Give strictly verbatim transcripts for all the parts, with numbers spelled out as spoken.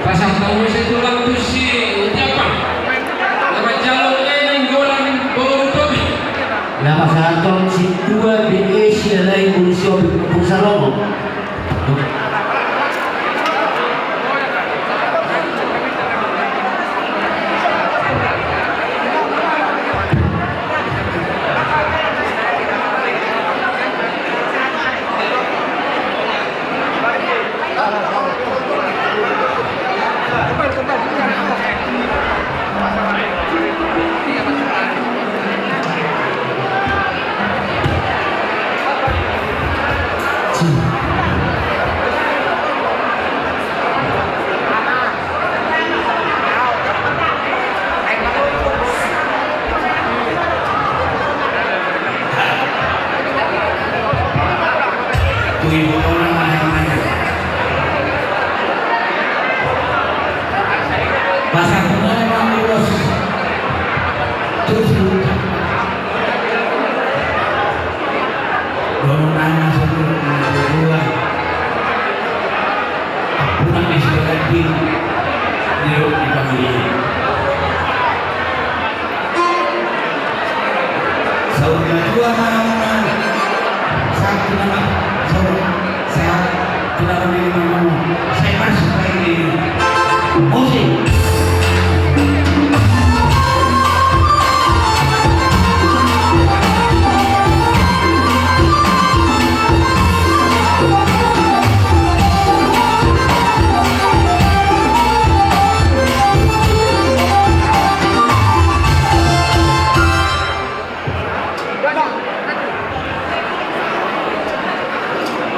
Pasahat hamu ma tulang tu si Uti Ampang. Na manjalo nainggolan boru Tobing. Na pasahathon sintua B E Silalai boru Siobing, boru Salomo. Pasahat hamu ma, Bos. Terus. Dohonon nami sahat tu na dua. Ampunan ni si Berardi. Nero di pangili. Saur matua ma hamuna. Sahat tu na, sahat tu na, sahat tu na. Sai masuk lagi. Musik.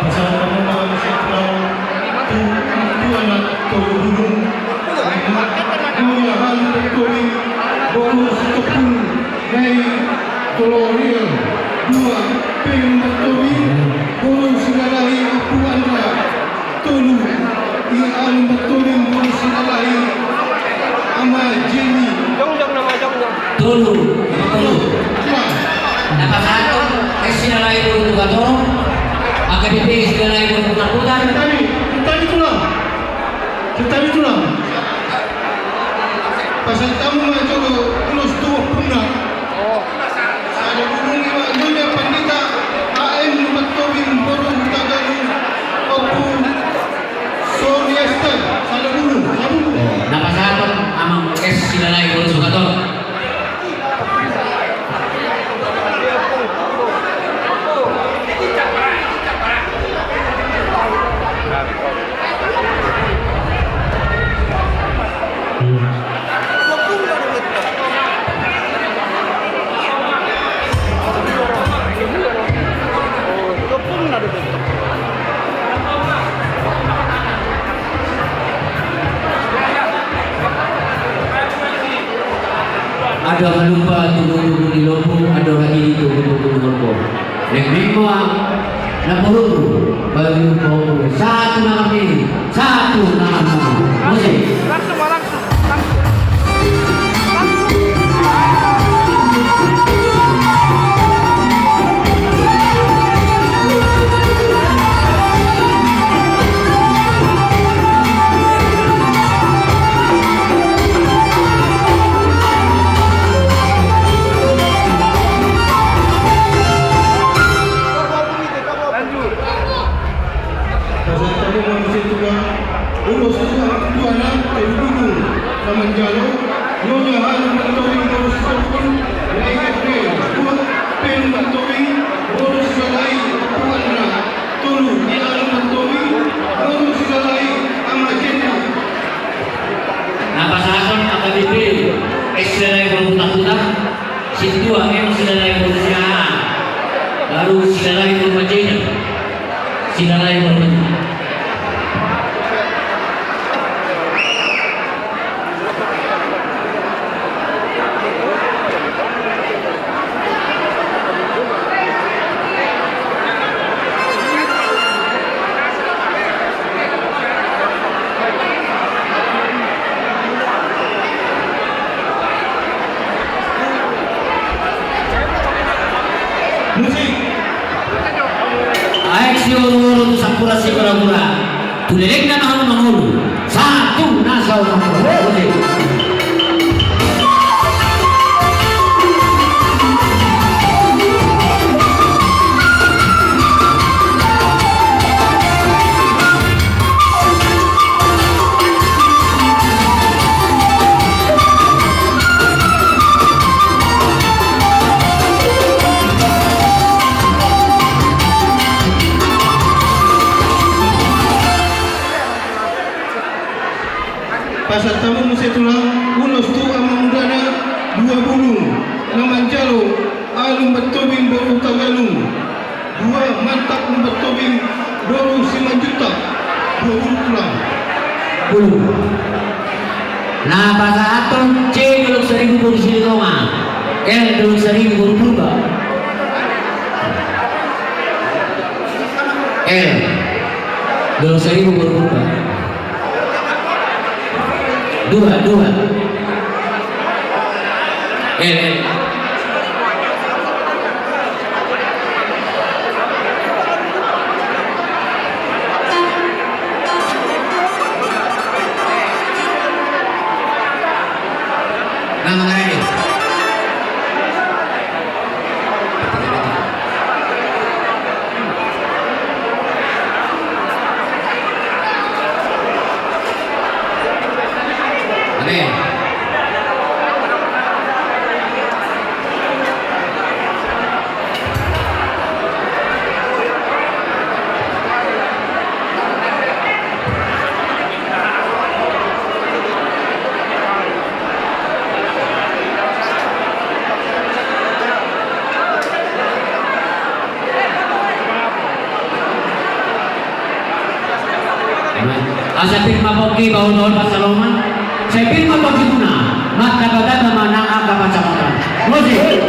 Pasahat hamu ma tulang tu anak tolu bulung. Nunga halu Tobing boru Sitompul, nai Kolorial. Dua, Pelu Tobing boru Silalai Ompu Andra. Tolu, Ia Alu Tobing boru Silalai Ama Jenny. Jongjong nama jongjong. Tolu. Tolu. Tulang. Na pasahathon S Silalai boru Tukatoro. A K B P Silalai boru Putarputar. Tetapi, tetapi tulang. Tetapi tulang. Pasahat hamu ma jolo ulos tu ompunta. Sada bulung i ma Nyonya Pandita A M Lupatobing boru Hutagalu, Ompu Soriesta, sada bulung, sada bulung. Na pasahathon Amang S Silalai boru Sukaton. Adong halumpang tubu-tubu ni lombu, adong ragili tubu-tubu ni lombu. Lek minggu na puluh, bagi puluh. Satu nama ni, satu nama ni. Musik. Langsung, langsung, langsung. Pasahat hamu ma muse tulang, ulos tu anak tolu bulung na manjalo, Nyonya Halu Tobing boru Sitompul, nai Ede, dua, Pelu Tobing boru Silalai Ompu Andra, tolu, Ia Alu Tobing boru Silalai Ama Jenny. Na pasahathon A K B P S Silalai boru Putarputar. Sintua M Silalai boru Siahaan. Baru Silalai boru Panjaitan. Silalai boru Panjaitan. Huleleng nama hamu mangolu. Satu, na saur mangolu. Pasahat hamu muse tulang, ulos tu amang udana dua bulung na manjalo alu Lumban Tobing boru Tagalung, dua mantap Lumban Tobing boru Simanjuntak, dua bulung tulang. Bulung. Na pasahathon C Dolok Saribu boru Silitonga, L Dolok Saribu boru Purba. L Dolok Saribu boru Purba. Dua, dua. Eh, eh. Nah, mengenai ini. Asa pir ma pongki bahulbahul pansalongan, sai pir ma pongki muna, martamba-tamba ma nang angka pansamotan. Musik.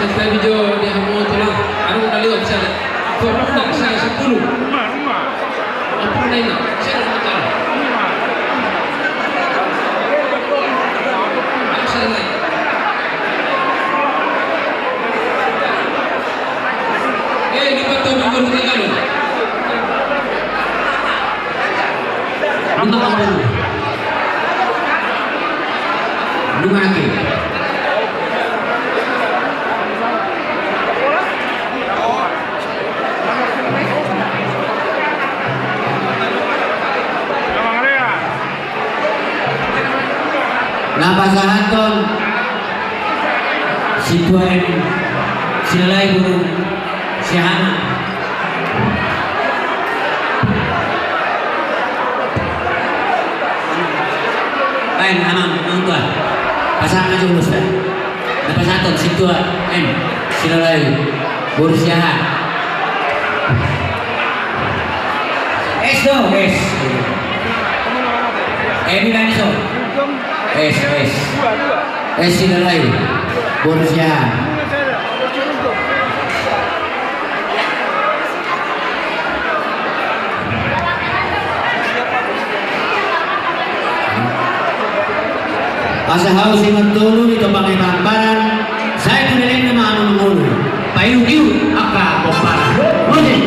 Saya tadi jo dia mau tulang, anu udah lewat sana. Kok udah saya sepuluh. Apa lain? Saya mau tahu. Apa saya lain? Eh, di Batam, di Batam, di Batam. Lima puluh. Lima lagi. Na pasahathon sintua M Silalahi boru Siahaan. Baen amang, amang tua. Pasahat ma jo ulos da. Na pasahathon sintua M Silalahi boru Siahaan. Es do, es. Eh, di mana so? Es, es. Es Silalahi boru Siahaan. Asa hau si martolu di topang i pamparan, sai tu leleng nama anu mangolu. Paiu-iu angka pomparan. Musik.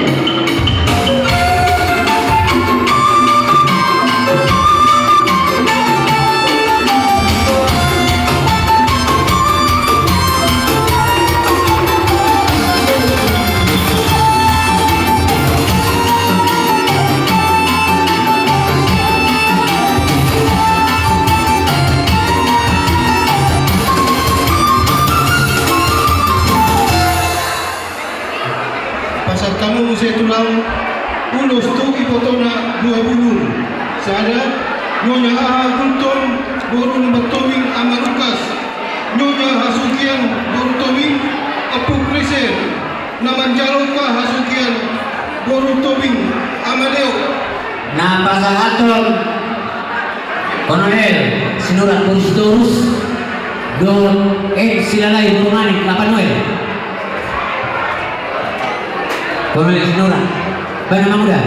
Pasahat hamu muse tulang, ulos tu ibotona dua bulung. Sada, Nyonya Aha Gultom boru Lumban Tobing Ama Lukas. Nyonya Hasugian boru Tobing, Ompu Chrisye, na manjalo hasugian boru Tobing, Amadeo. Na pasahathon Kolonel Sinurat boru Sitorus, dohot Eng Silalahi boru Manik, Papa Noel. Kolonel Sinurat, bana manguda.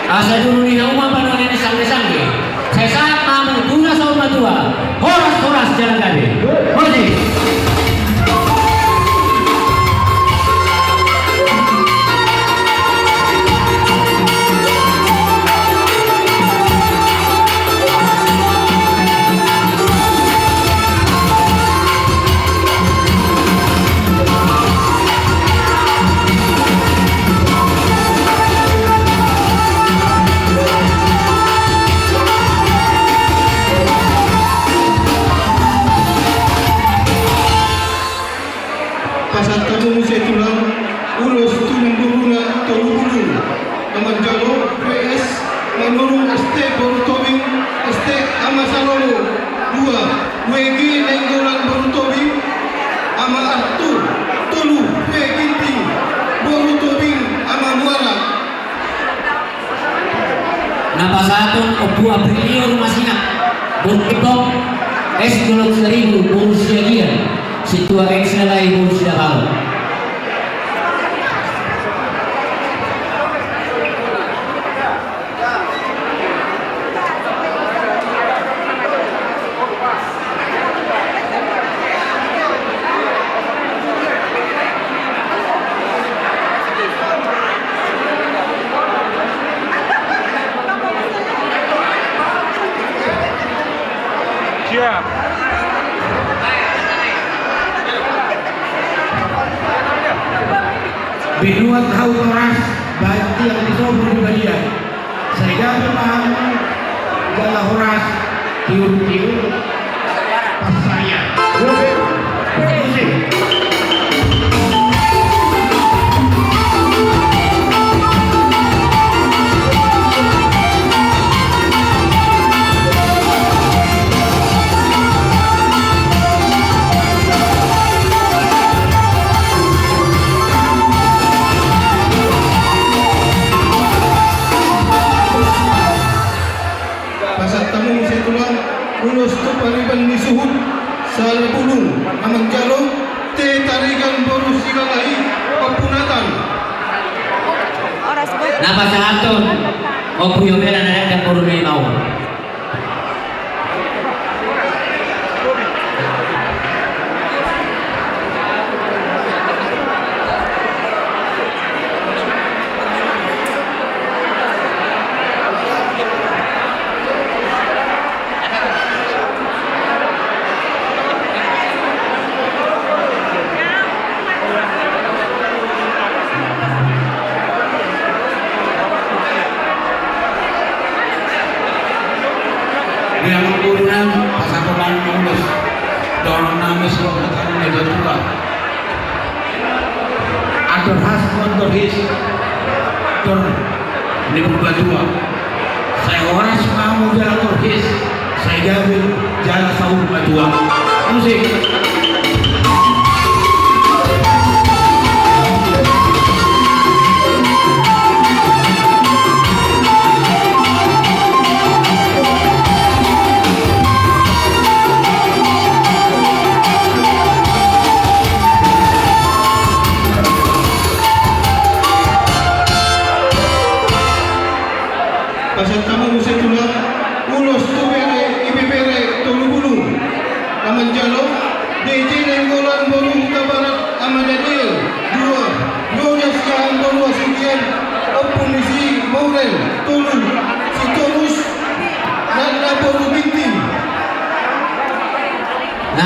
Asa julu ni hauma panonan ni sanggesangge. Sai sahat ma hamu tu na saur matua. Horas, horas, jala gabe. Horas. Pasahat hamu muse tulang ulos tu namboruna tolu pulu na manjalo P S Manurung S T boru Tobing, S T Ama Salomo, dua W G Nainggolan boru Tobing, Ama Arthur, tolu W Ginting boru Tobing, Ama Muara. Na pasahathon Ompu Aprilio Rumasinak boru Gembong, S Dolok Saribu boru Siagian, Sintua Eng Silalahi boru Sidabau. Siap. Binuat hau toras, baen tiang di sobur di balian. Sai gabe ma hamu jala horas, tiur-tiur. Pas saya. Musik. Pasahat hamu muse tulang ulos tu pariban ni suhut Salabulung na manjalo T Tarigan boru Silalahi, Ompu Natan. Na pasahathon Ompu Yobela na dangdang boru Naimaung. Dia mengurungan pasal pemain mulus. Dorong nama surat kami meja tua. Atur has, atur his. Atur ni purba tua. Sai horas ma hamu jala atur his. Sai gabe jala saur matua. Musik. Pasahat hamu muse tulang ulos tu bere, ibebere tolu pulu na manjalo D J Nainggolan boru Hutabarat, Ama Daniel, dua, Nyonya Siahaan boru Asi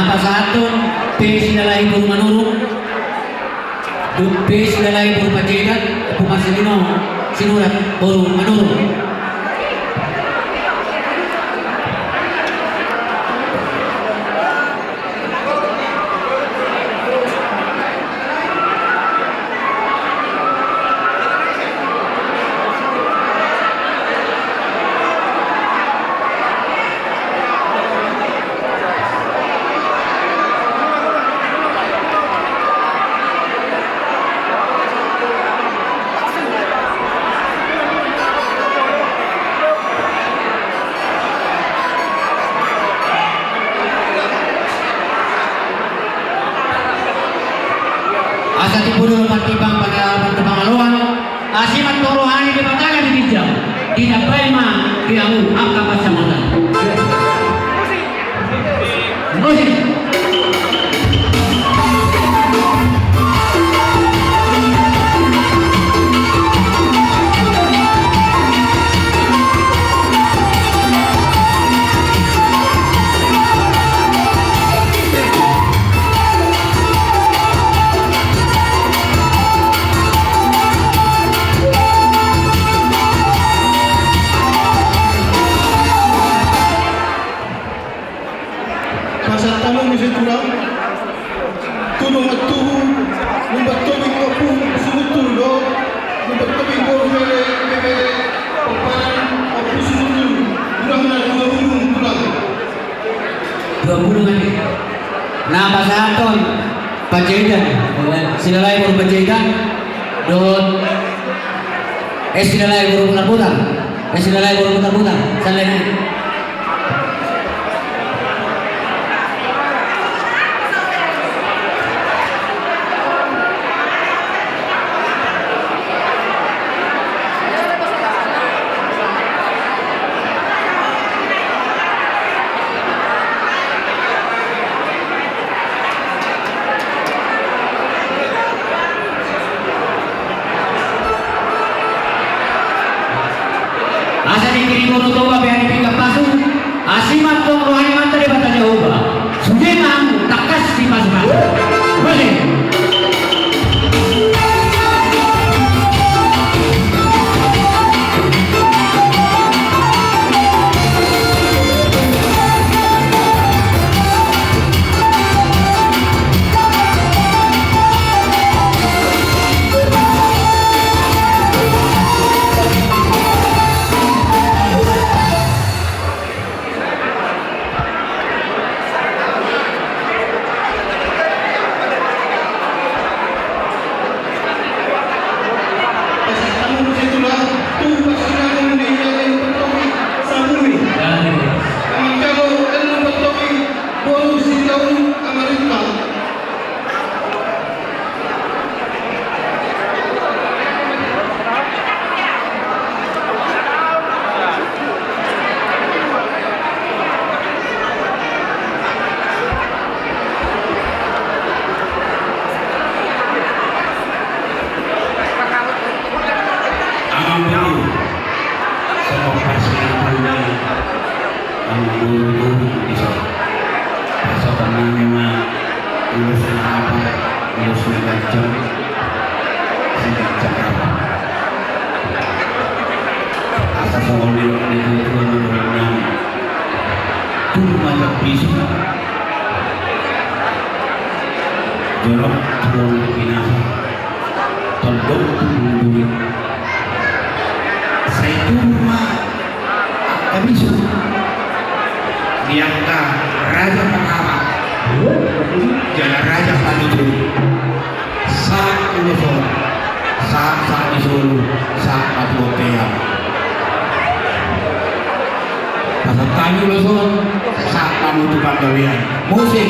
Pasahathon P S Silalahi boru Manurung, dohot P S Silalahi boru Panjaitan, Ompu Marcelino Sinurat boru Manurung. Asa tibu dua mati bang pada pada pangaloan. Asi mantong roha ni Debata na di ginjang. Ditambai ma di hamu angka pansamotan. Musik. Pasahat hamu muse tulang. Tulang tubu, Lumban Tobing Ompu Sumutun do, Lumban Tobing boru Bere, Bere, Pomparan Ompu Sumutun, tulang na dua bulung tulang. Dua bulung ate. Na pasahathon Panjaitan, Silalahi boru Panjaitan, dohot P S Silalahi boru Putar-putar. P S Silalahi boru Putar-putar. Sale. Asa di kiri boru Toba pe di pinggan pasu. Asi mantong roha ni Amanta Debata Jahowa. Sude ma hamu tangkas dipasu-pasu. Boleh. Amang boru, songon parsingapun ni amang boru, boru di son. Pasahaton nami ma ulos na hata, ulos na ganjang, siganjang hata. Asa songon nidok ni tuatua ma dohonon nami. Tubu ma jam pisu. Jonok tu lolo binasa. Tondong tu bulu duit. Sai tubu ma angka bisu di angka raja pangarap jala raja panuturi. Sahat ulos on, sahat sahat ni solu, sahat ma tu bontean. Pasahat hami ulos on, sahat hamu tu panggabean. Musik.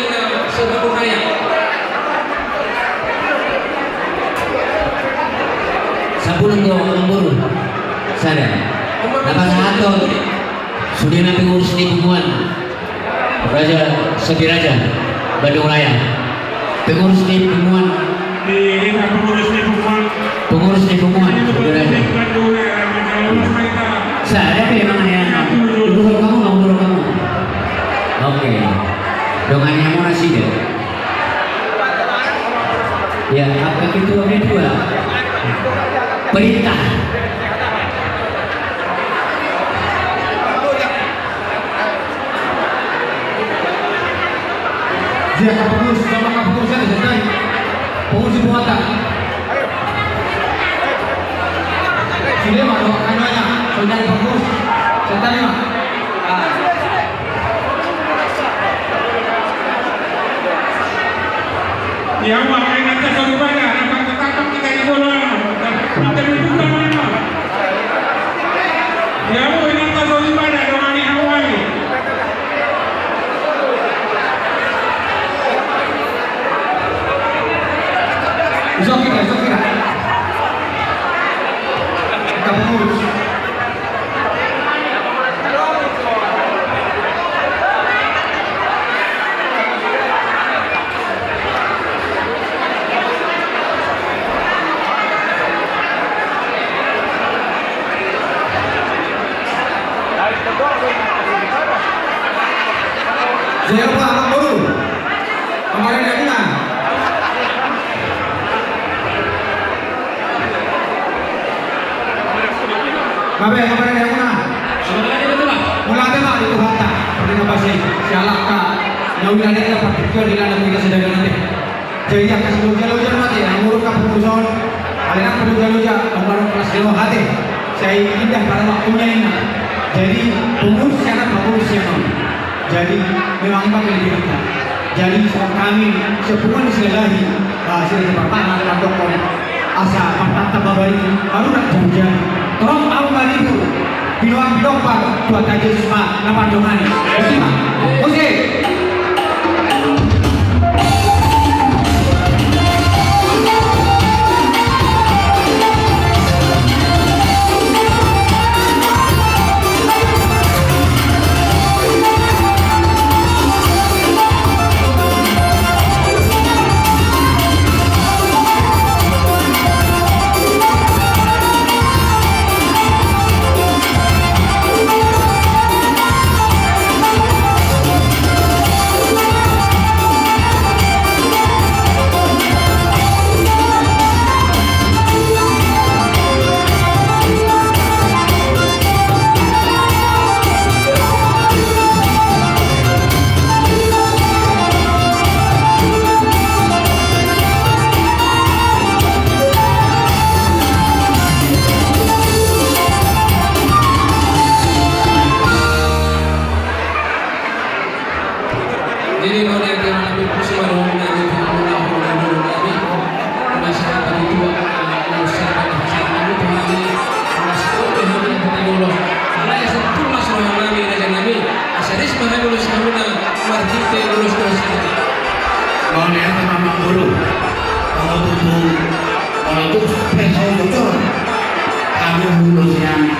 Raja Sabunung Raya. Sabunung do, Amang Boru. Sada. Na pasahathon sudena pengurus ni punguan. Raja Sabiraja, Bandung Raya. Pengurus ni punguan. Di, di pengurus ni punguan. Pengurus ni punguan, Sabiraja. Bandung Raya, Bandung Raya. Sada pe, emang ya. Dulu kamu, dulu kamu. Oke. Dongannya mau nasi deh. Ya, apa ketua, ketua? Perintah. Dia kapengurus, sama kapengurus ada sedang. Pengurus ibu kota. Sini, Mak, doakan aja. Saudara pengurus. Sebentar, Mak. Ah. Ia ma, inanta soripada, na patatapak hita di bola, na, na, na, na, na. Ia ma, inanta soripada, dongani hamu hami. Isok hita, isok hita. Hita pengurus. Siapa, Amang Boru? Kemarin ya, Bang? Gabe, gabe, ya, Bang? Mauliate ma di Tuhanta, di na pasi sialap ka, na ulaon na partingkian di lana tiga sedang nanti. Jadi, angka siloja-loja mate, na muruk ka pungkuson, alai na siloja-loja, na muruk na silo hate, sai indah pada waktunya ini. Jadi, pengurus sianan, pengurus sianan. Jadi, memang ima kelebihan kita. Jadi, songon hami, sepunguan Silalahi, ah, Silalahi Partangan, mandokkon, asa martanta babari, marunang jari-jari. Tolong au maribur, binoan binompar, Tuhanta Jesus ma na mandongani. Botima. Musik. Jadi, mauliate ma hami, puji ma roha nami tu hamuna, hola ni Tuhan nami. Mauliate ma hami, Tuhan nami, mauliate ma hami, Tuhan nami. Alai asa tulang roha nami, raja nami. Asa ris ma hami ulos hamuna, marhite ulos-ulos i. Mauliate ma, Amang Guru. Molo tutu, molo tutu, peso bocor. Hami ulos i hami.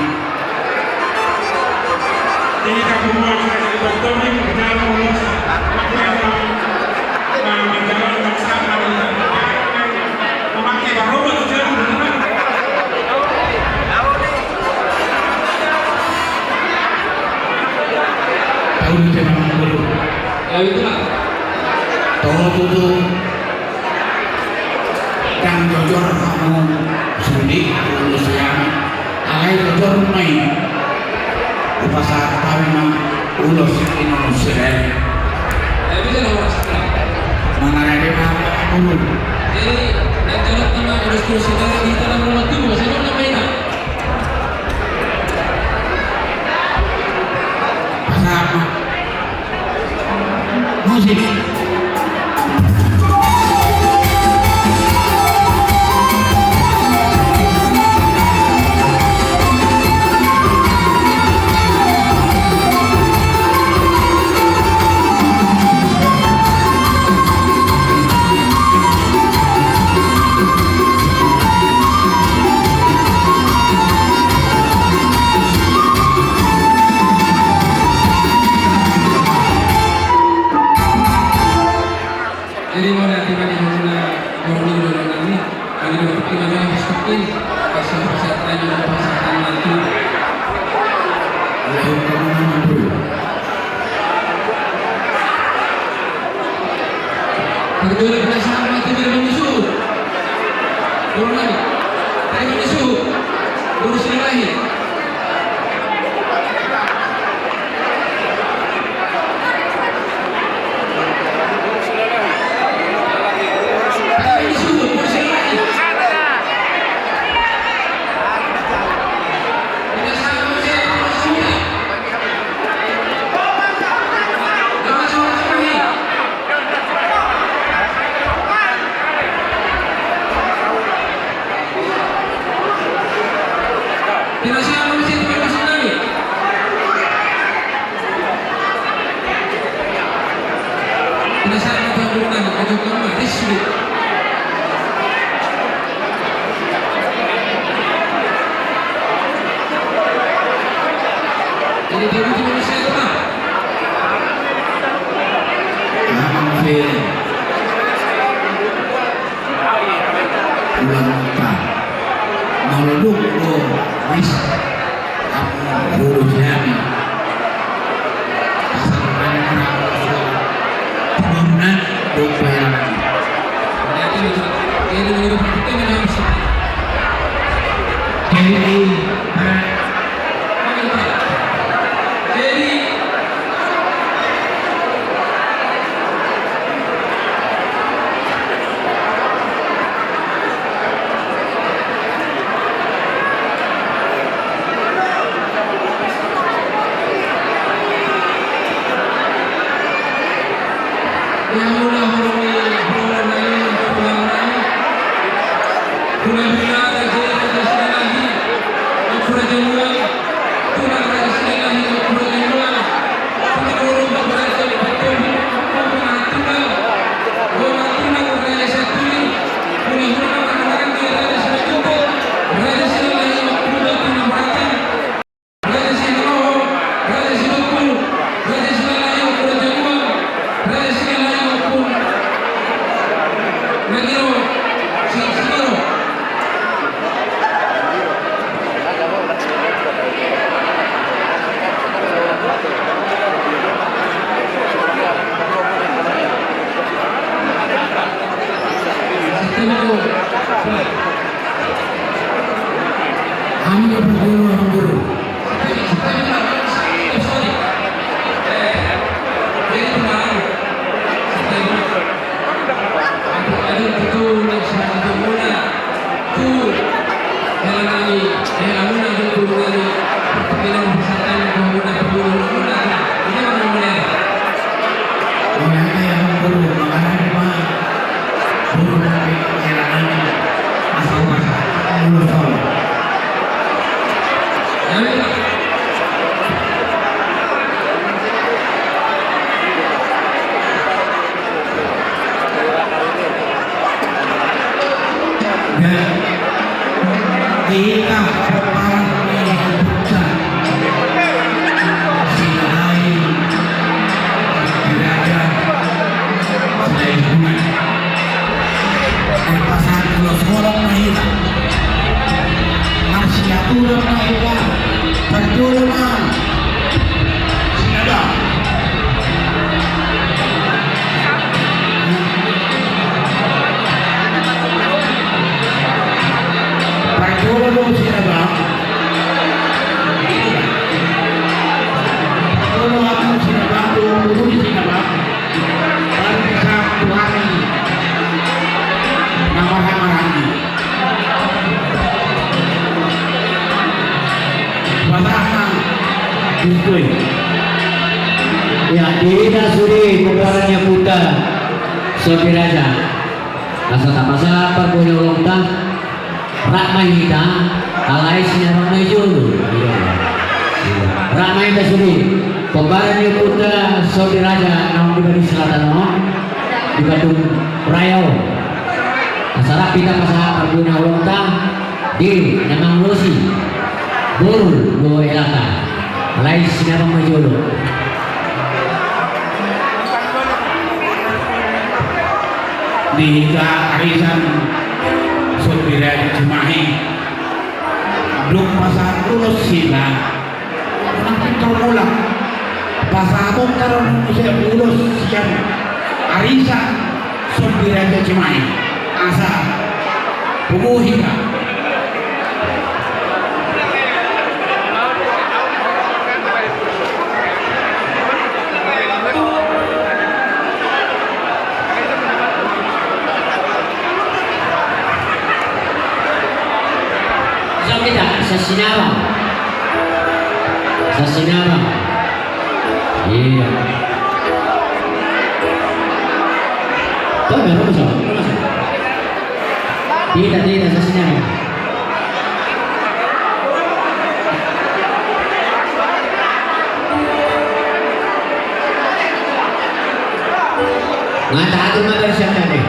Toho tutu. Ndang jojor hamu sude ulos i hami. Alai jojor ma i. Hupasahat hami ma ulos i, Inong Sirel. Mangarade ma ulos. Jadi, ndang jojor ma ulos, ulos i dari di tanah rumah tubuh. Saya mau nambahin. Pasahat ma. Musik. Jadi, mauliate ma di hamuna, borngin, dohot inang nami, hami dohot inang nami, pasahat, pasahat, pasahat. Parjolo pinasahat ma tu Bere Manusuk. Boru nami. Bere Manusuk. Boru Silalahi. Ulang ta. Molo dung do ris. Hamu ulos i hami. Asa nang na ulos i. Pembangunan dung bayaran. Jadi, eh, jadi, Ya, diida sude pomparan ni ompunta Sondi Raja. Asa tapasahat parbue ni holongta. Rap ma hita, alai sinabang ma i jolo. Rap ma hita sude, pomparan ni ompunta Sondi Raja naung di Bali Selatan on, di Bandung Raya on. Asa rap hita pasahat parbue ni holongta di na mangulosi boru dohot helata. Alai sinabang ma i jolo. Di hita arisan Sondi Raja Cimahi, dung pasahat ulos hita, nang pintor mulak pasahatonta do muse ulos sian arisan Sondi Raja Cimahi. Asa pugu hita. Jom hita, sasinabang. Sasinabang. Iya. Tau, tau, tau, tau. Tidak, tidak, sasinabang. Nga tahatur ma dari siapa deh?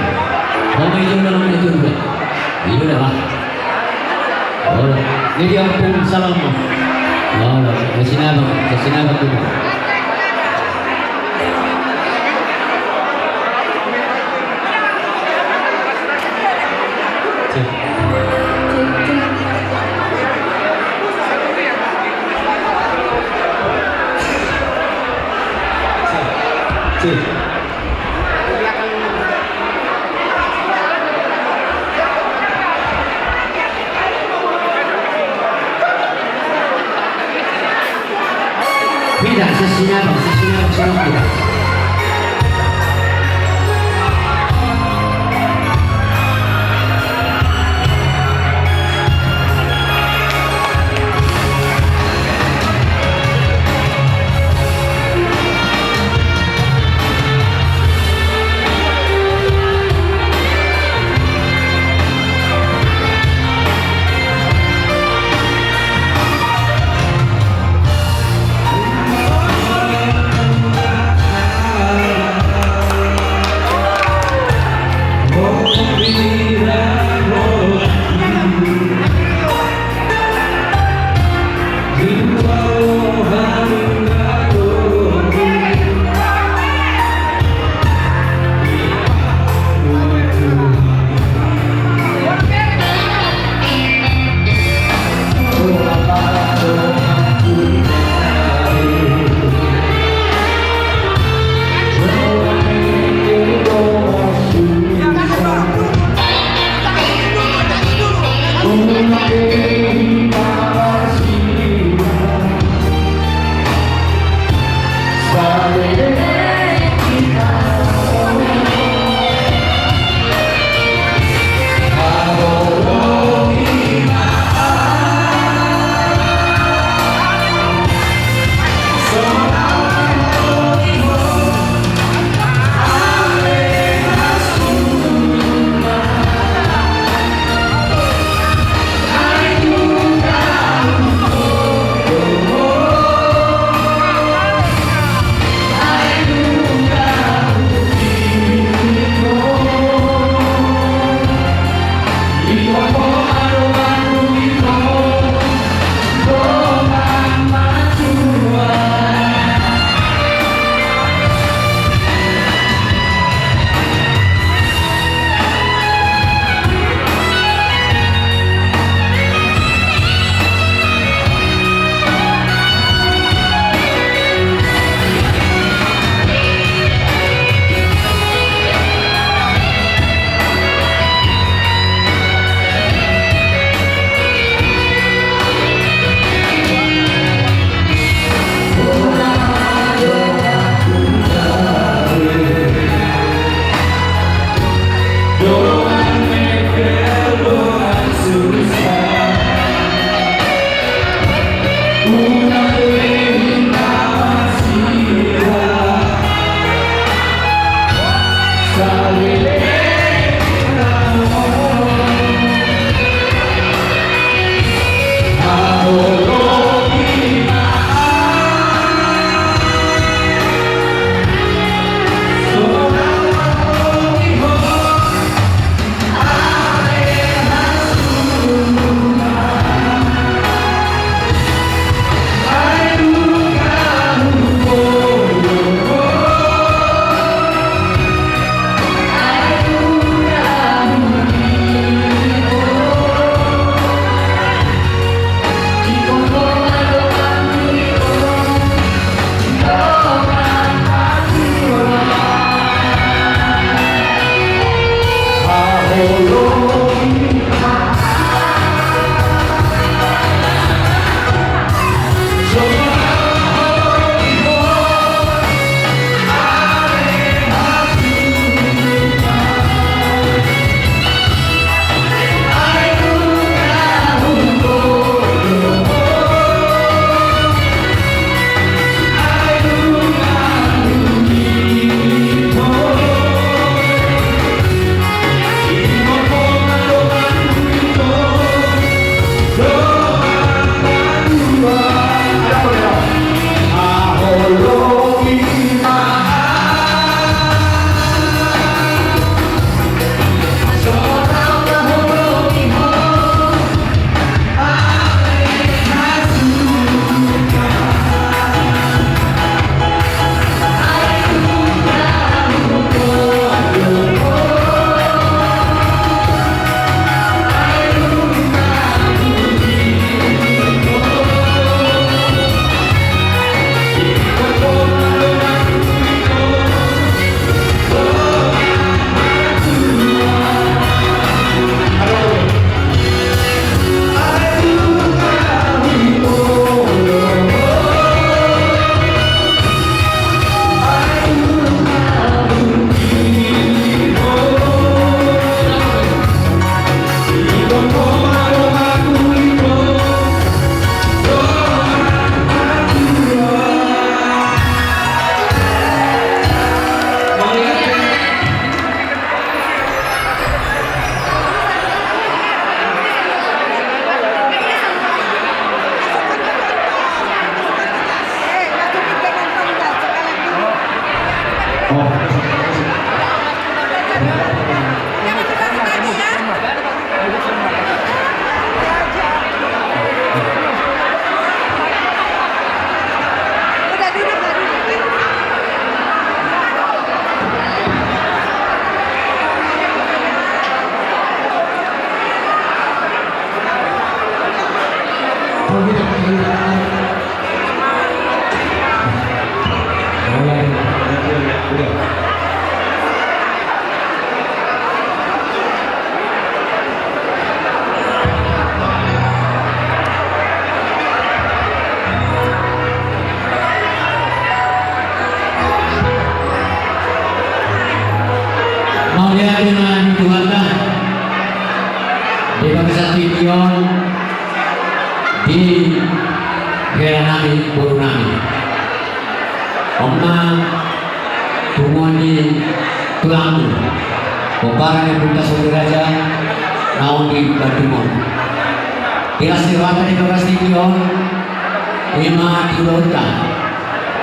Mau main juga, mau main juga. Iya, udah, Pak. Olo, ni dia Ompung Salomo. Olo, sasinabang, sasinabang dulu. Hita, sasinabang, sasinabang, sasinabang. Mauliate ma di Tuhanta. Di bagasan tingki on, di hela nami, boru nami. On ma punguan ni tulangmu, pomparan ni Ompunta Sondiraja, na on di Bandung on. Di las ni rohanta di bagas tingki on, i ma di ulaonta.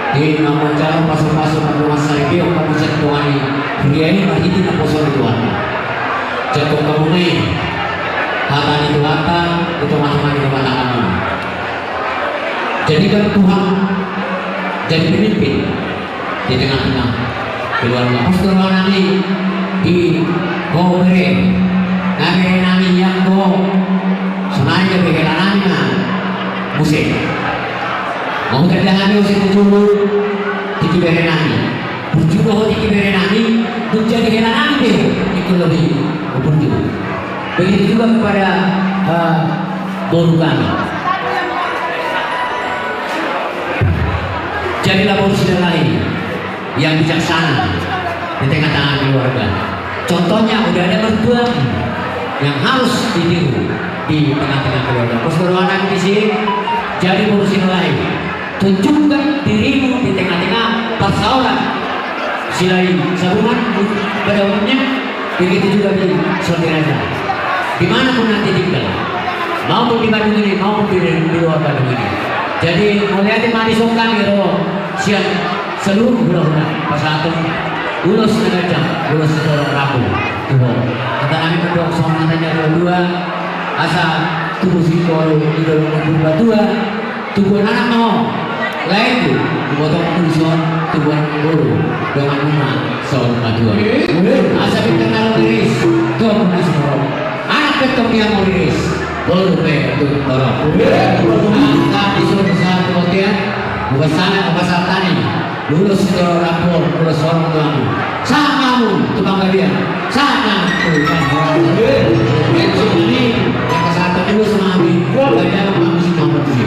Di na manjalo pasupasu, mandongan saripeon hamu sian tonga ni huria i marhite naposo ni Tuhanta. Jangkon hamu ma i hata ni Tuhanta di tongatonga ni habatahonmuna. Jadikan Tuhan jadi pemimpin di tengah-tengah keluarga. Pos do roha nami di ho bere, na bere nami, ianggo sonari gabe hela nami ma muse. Mauliate ma hami muse tu jolo, tingki bere nami. Burju do ho tingki bere nami, dung jadi hela nami be ho, ingkon lobi burju. Begitu juga kepada, eh, boru kami. Jadilah boru silalahi yang bijaksana di tengah-tengah keluarga. Contohnya udah ada mertua yang harus ditiru di tengah-tengah keluarga. Pos do roha nami disi, jadi boru silalahi. Tunjukkan dirimu di tengah-tengah persaoran Silalahi Sabungan pada umumnya, begitu juga di Sondiraja. Di mana pun nanti tinggal, maupun di Bandung ini, maupun di, di luar Bandung ini. Jadi, mauliate ma dison hami ro sian seluruh hulahula pasahathon ulos na ganjang, ulos sitorop rambu tu ho. Hata nami mandok songon hata ni natuatua, asa tubu singkoru di dolok ni Purbatua, tubuan anak ma ho, laengku, hubotongku dison tubuan boru, donganmu ma saur matua. Asa pintor na ro riris, tubu na sitorop. Anak pe tong dia mau riris, boru pe tung torop. Angka dison sahat tu bontean, hupasahat, hupasahat hami ulos sitorop rambu on, ulos horong tu hamu. Sahat ma hamu tu panggabean, sahat ma hamu tu panggabean. Jadi, yang pasahathon ulos ma hami, baen damang ma hamu sian na hombar tusi.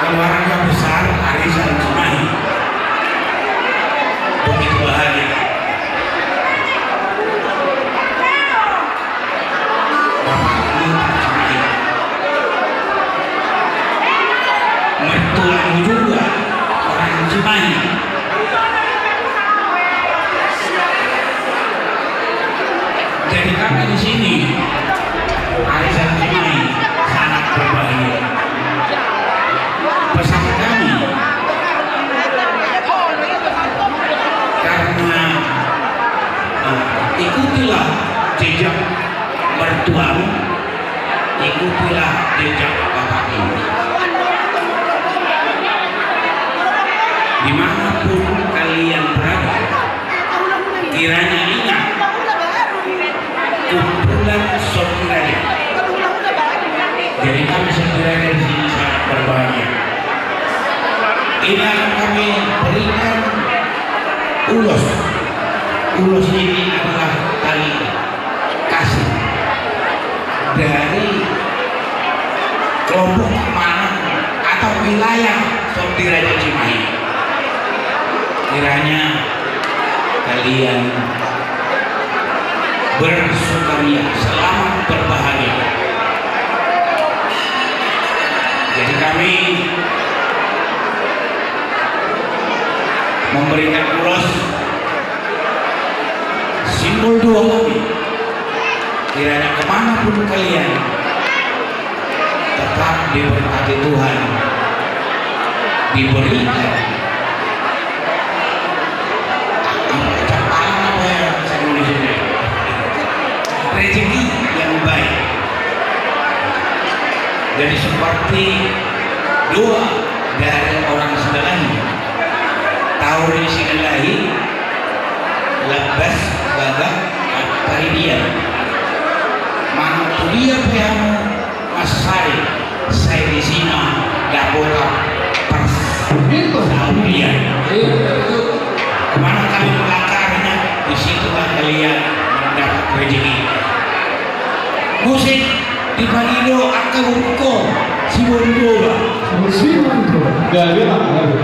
Keluarga besar Arisan Cimahi. Begitu bahagia. Bapakmu Cimahi. Mertuamu juga orang Cimahi. Jadi kami di sini, Arisan Cimahi, sangat berbahagia. Pesan kami, karena, eh, ikutilah jejak mertuamu, ikutilah jejak bapakmu. Dimanapun kalian berada, kiranya ingat kumpulan Sombiraja. Jadi kami Sombiraja di sini sangat berbahagia. Ini akan kami berikan ulos. Ulos ini adalah tali kasih dari kelompok mana atau wilayah Sombiraja Cimahi. Kiranya kalian bersukaria, selamat berbahagia. Jadi kami memberikan ulos simbol doa kami. Kiranya kemanapun kalian tetap diberkati Tuhan, diberikan apa, apa ya, saya nulis ini, rezeki yang baik. Jadi seperti doa dari orang Sinalahi, tahu di Sinalahi, lebas bagak paridian. Manang tu dia pe hamu mansai, sai disi ma dapotan parsaulian. Kemana kami melangkahnya, di situlah kalian mendapat rezeki. Musik. Dipangido angka bungko si Bondoba. Si Bondoba. Gabe lah, gabe.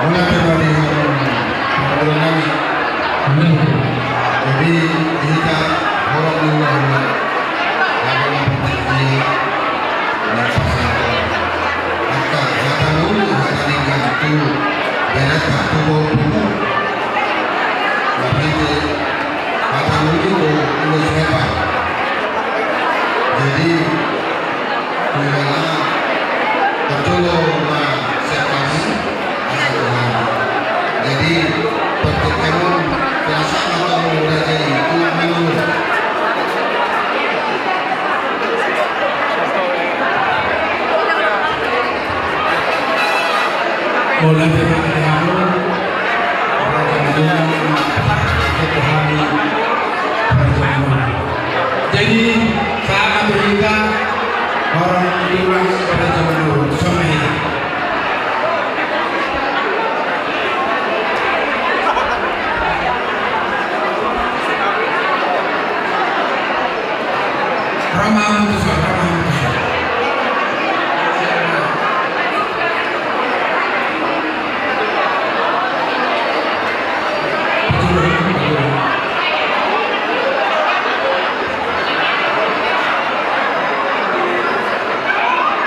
Mauliate ma di hamu parboru nami. Jadi di hita holan ni hulahula, laho ma partingki na pasahathon angka hata lomo, hata denggan tu berenta, tu boru pungu. Marhite hata lomo do ulos hepar. Jadi Jadi, pertemuan kelas sama kamu raja itu menurut. Holan hepar di hamu, raja menurut, hepar di hamu, raja menurut. Jadi, sahat ma tu hita, holan ni hulahula, raja menurut, songon i. Ro ma hamu tu son.